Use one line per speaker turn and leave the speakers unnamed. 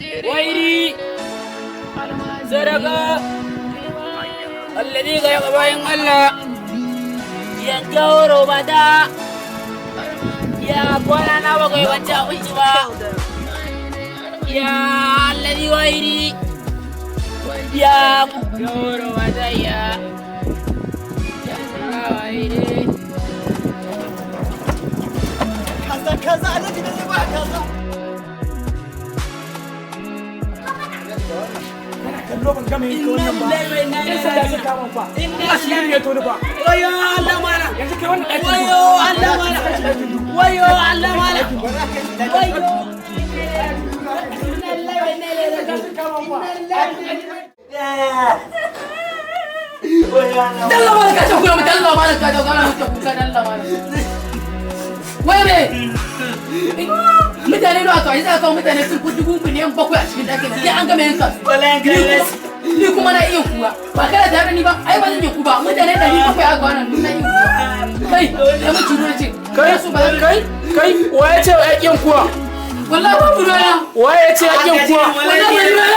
Wairi sadaka alladhi ga bayan Allah ya gauro bada ya kwana na 7 ban ci abinci ba. Ya alladhi wairi ya gauro bada ya wairi.
Kaza, kaza, alhaji ne zai ba kaza.
Kallo, ban gama yanke wannan ba. Yan sanda sun kama fa. Asiri ne to fa.
Wayo Allah mana.
Yanzu kai wannan ɗakin.
Wayo Allah mana. Wayo Allah mana. Wayo.
Sun kama fa.
Dalla mana ka ta kula, dalla mana ka ta kula, kuka dalla mana. Wai me? Mutane da aka yi za kawo mutane sun fi 7,000,000 a cikin ɗakin, sai an gama yanka su. Ni kuma na iya kuwa. Ba kana tare da ni ba, ai ba zan iya ku ba. Mutane 700 aka wannan, ni na iya kuwa. Kai, ya mu ciro ce.
Kai, kai, kai, waye ce ya kuwa?
Wallahi babu ruwana.
Waye ce ya kuwa?
Wallahi ba ruwana.